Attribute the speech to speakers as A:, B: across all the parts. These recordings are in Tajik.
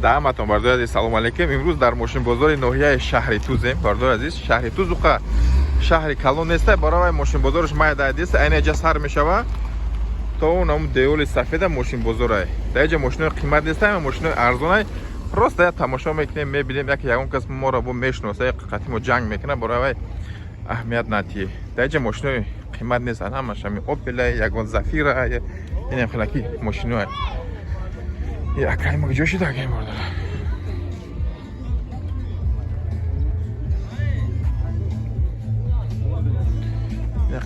A: Даҳаматон, бардори азиз, салому алейкум. Имрӯз дар мошинбозори ноҳияи шаҳри Тузем. Бардори азиз, шаҳри Туз уқа шаҳри калон неста, барои мошинбозораш майда дист, айна ҷа сар мешава то он ҳамун деволи сафеда мошинбозорай. Дар ҷа мошинои қимат неста, мошинои арзонай. Просто я тамошо мекунем, мебинем, як ягон кас моро бо мешиноса, як қатъи мо ҷанг мекунад, барои вай аҳамият натиҳ. Дар ҷа мошинои қимат нестанд, ҳамаш ҳами Опела, ягон Зафира, инам хелаки мошиноай. Акай ма куҷо шида, акай мордара?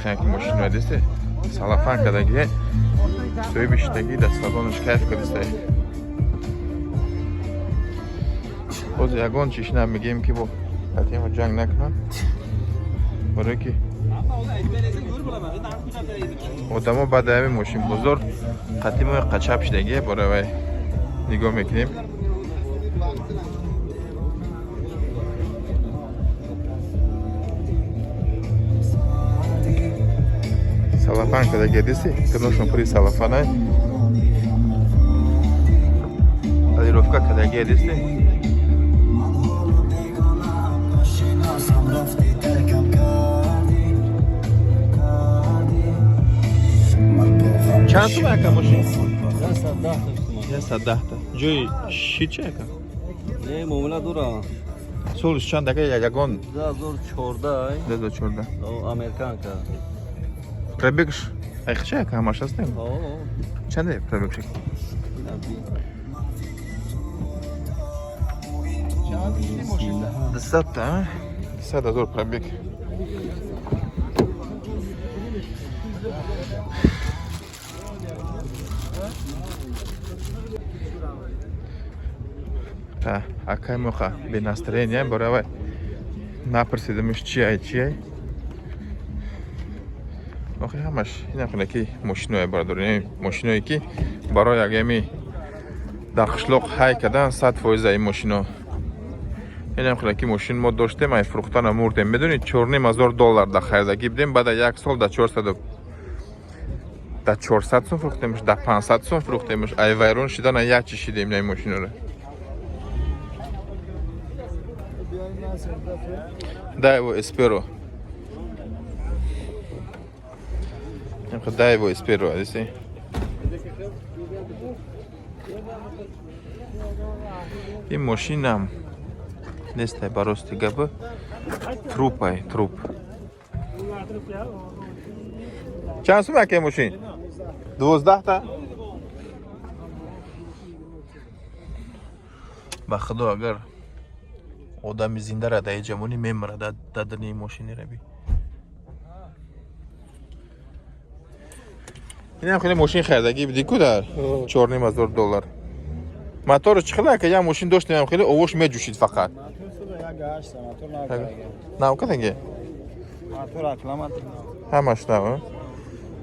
A: Яки мошинои дисте? Салафан кадаги, соҳиби шидаги дар салонаш кайф кардистай. Боз ягон чиш намегем, ки бо қатъи ҷанг накунад, барое ки одамо баъди ҳамин мошинбозор қатъи мо қачап шидагие, барои вай нигоҳ мекунем. Салафан кадаги диси, киношон пури салафанай, тонировка кадаги диси. Чанд сум, ака, мошин? 110 та. Ҷои шид чи, ака?
B: Не, муомила дора.
A: Солиш чанд, ака, ягон?
B: 2014.
A: 2014.
B: О, американка.
A: Пробегш айхча, ака, ҳамаш ҳастем?
B: О.
A: Чанде пробегш? 200 та, 200 000 пробег. Акай моха бе настроение, барои вай напурсидамш чиай, чиай. Охи ҳамаш ина ки мошиное, бародари, мошиное ки барои ягами дар қишлоқ ҳай кардан 100% ин мошино. Инам хела ки мошин мо доштем, ай фурӯхтана мурдем, медонед, 4,5 ҳазор доллар да харидагӣ будем, баъда як сол да 400, да 400 сум фурӯхтемш, да 500 сум фурӯхтемш. Ай вайрон шидана як чи шидем ин мошиноро. Daewoo Espero. Daewoo Espero, адиси? Ин мошинам нестай, ба рости габа трупай, труп. Чанд сум, ака, мошин? 12 та? Ба худо, агар одами зиндара дар ҷавонӣ мемирад дар даруни мошинера би. Инам хеле мошин харидагӣ будӣ ку дар 4,5 ҳазор доллар. Моторо чӣ хела, ака? Як мошин доштем, хеле овош меҷӯшид фақат. Нав кадаги? Ҳамаш нав,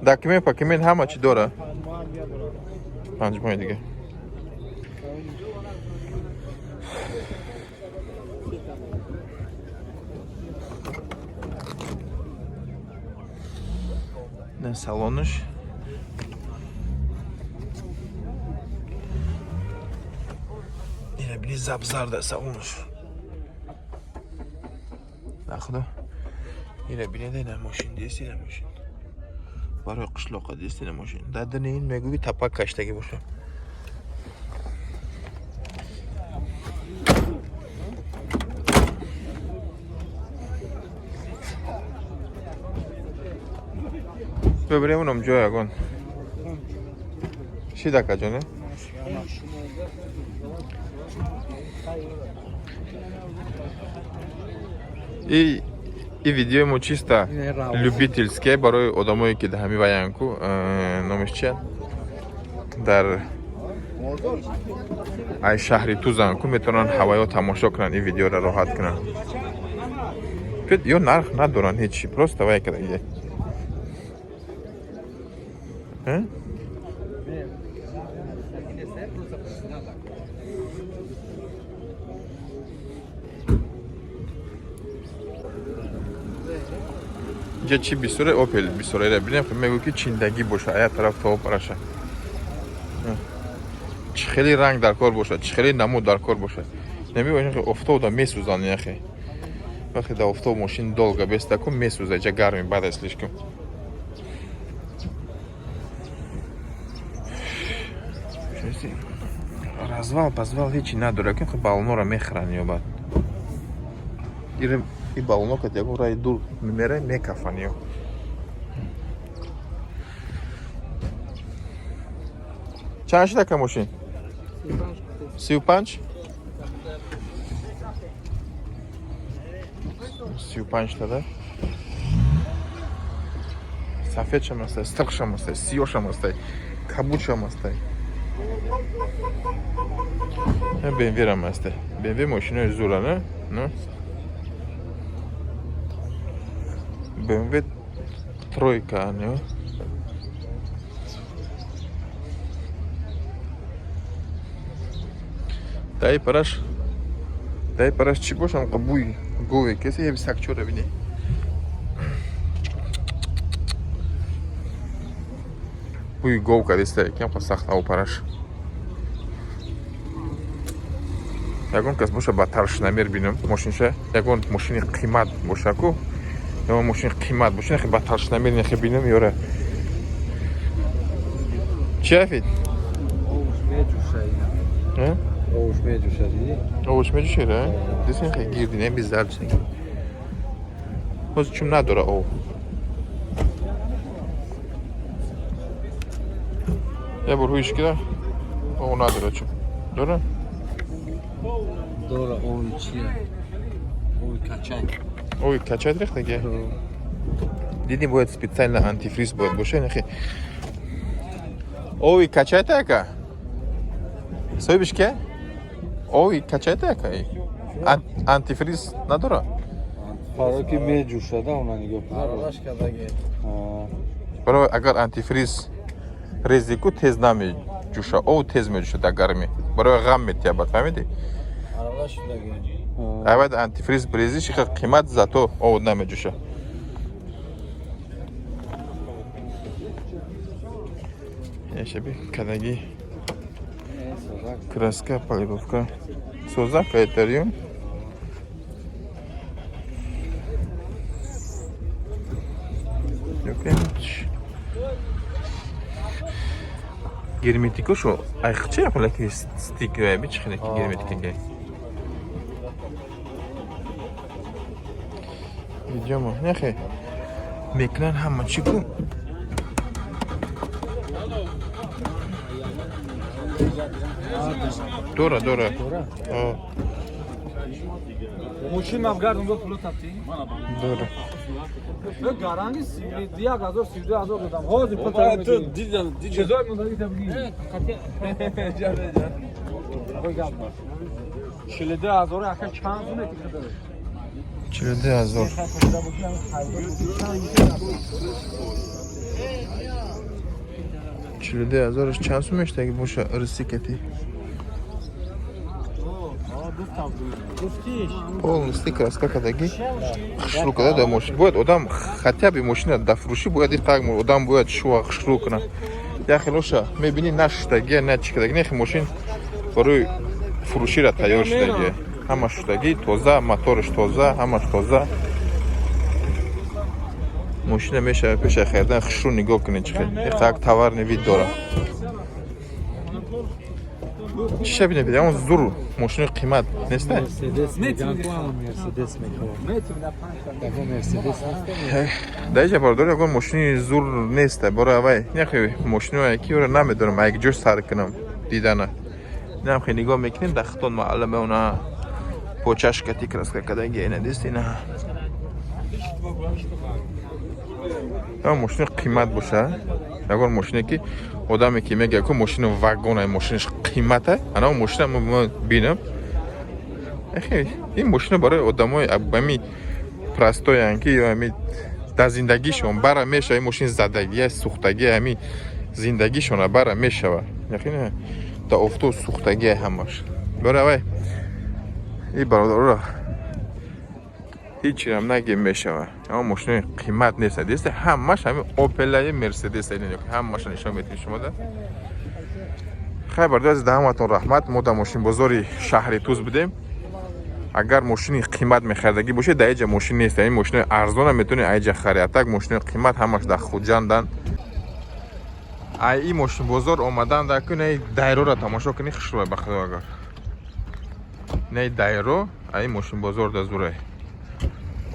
A: документ пакумент ҳама чӣ дора? 5 моҳи дига. Не, салонаш ина бини, забзарда салонаш. Нахудо, ина бинеда, ина мошин дист, ина мошин барои қишлоқа дист, ина мошин дар дини ин мегӯи тапак каштагӣ боша. Бибирем, унам ҷой ягон шид, акаҷоне. И видеои мо чисто любительские, барои одамое ки ҳами ваянку, номеш чия, дар ай шаҳри Тузанку метавонанд ҳаваё тамошо кунанд, ин видеоро роҳат кунанд. Ё нарх надоранд ҳечи, просто вай кадаги. Э? Инҷа чӣ бисёре? Опел бисёре. Бинем, мегӯ ки чиндагӣ боша, ая тараф то параша. Чӣ хеле ранг дар кор бошад, чӣ хеле намуд дар кор бошад. Нами офтобда месӯзанд яхе. Вақте дар офтоб мошин долго бестаку месӯзад, ҷа гарми бад аст слишком. Развал пазвал ҳечи надорад, ки баллонора мехӯранд ё бад. И баллоно кад ягон раи дур мемера мекафанд ё. Чанд шуда ка мошин? 35? 35 тада? Сафедшам астай, сирхшам астай, сиёшам астай, кабудшам астай. BMW-рам астай. BMW мошинои зура, не? Ну? BMW тройка, не? Дай параш. Дай параш чӣ бошам қа буй гове кесе я сакчора бини. Буй гов кадиста кем қа сахт ав параш. Ягон кас боша ба таршнамер бинам мошинша, ягон мошини қимат боша ку. Ягон мошини қимат боша, нахи ба таршнамер нахи бинам ёра. Чӣ афид?
B: Овуш меҷӯша ина.
A: Э?
B: Овуш меҷӯша, дидӣ?
A: Овуш меҷӯшера? Дисен хе гирди, не без зард. Ҳозир чум надора ов. Я бор ҳуиш кида? Ов надора чум. Дора?
B: Дора ови чия? Ови качай.
A: Ови качай рехтаги? Диди бояд специально антифриз бояд боша, нахи. Ови качайта яка? Соҳибиш ке? Ови качайта яка? Антифриз надора?
B: Барои ки меҷӯшада, она нигоҳ кун.
C: Аралаш кардаги.
A: Барои агар антифриз рези ку тез намеҷӯша, ов тез меҷӯша дар гармӣ. Барои ғам метиябад, фаҳмидӣ?
C: Аралаш шудаги.
A: Авад антифриз брези шиха қимат зато ов намеҷӯша. Яшаби кадаги краска, полировка. Созак айтариум. Герметикошо айхча яқулаки стик би чӣ хеле герметикаги. Видеомо нехе мекунан ҳама чӣ ку. Дора, дора. О,
D: Мошин мабгардон до пуло тафти.
A: дора.
D: Гаранги 31000 32000 додам. Ҳозир пул
B: Баъд ту дидам, дидам.
D: Чизои мондаги та бигӣ. 42000 ака чанд сум мети худо?
A: 42 000. 42 000-ш чанд сум мештаги боша рисикати? Полностью краска кадаги. Хушрӯ када да мошин. Бояд одам хотя бы мошина да фурӯшӣ бояд иқак одам бояд шуа хушрӯ кунад. Як хелоша мебини на шуштагия, на чӣ кадаги, нехи мошин барои фурӯширо тайёр шудагия. Ҳама шуштагӣ, тоза, моторш тоза, ҳамаш тоза. Мошина мешава пеша харидан хушрӯ нигоҳ кунед чӣ хел. Иқак товарный вид дорад. Чиша бинед, ягон зур мошини қимат неста?
C: Мерседес меган ку, ама Мерседес мехоҳам. Ягон Мерседес нест?
A: Дар иҷа бардор ягон мошини зур неста. Бора авай нехи мошиное ки ӯро намедонам ай ҷош сар кунам дидана. Инам хе нигоҳ мекунем дар хитон маълуме она почашка ти краска кадаги ина дист ина. Ягон мошини қимат боша. Ягон мошине ки одаме ки мегӯяд ку мошини вагон мошиниш қимата, ана он мошина мо бинам. Эхе, ин мошина барои одамои ами простоян ки ё ами дар зиндагишон бара мешава ин мошин задагия, сӯхтагия, ами зиндагишона бара мешава. Яқин дар офтоб сӯхтагия ҳамаш. Барои авай и бародарора ҳечирам нагем мешава. Аммо мошинои қимат нест. Диста ҳамаш ҳами Опелаи Мерседес ҳамаша нишон метиҳем шумо да. Хай, бародар, даҳаматон раҳмат. Мо дар мошинбозори шаҳри Туз будем. Агар мошини қимат мехаридагӣ бошед, дар иҷа мошин нест. Ин мошинои арзона метавонед аиҷа хари. А так мошинои қимат ҳамаш дар Хуҷандан. Ай ин мошинбозор омадан дар кунай дайрора тамошо кунӣ, хушрӯй, ба худо. Агар не дайро, ай мошинбозор да зурай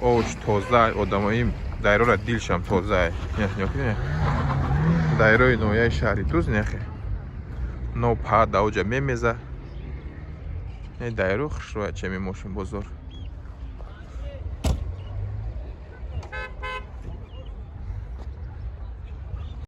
A: оч тоза одамои дайрора дилшам тоза. Дайрои ноҳияи шаҳри Туз нехе но па даоҷа мемеза. Не дайро хушрӯя, чеми мошинбозор.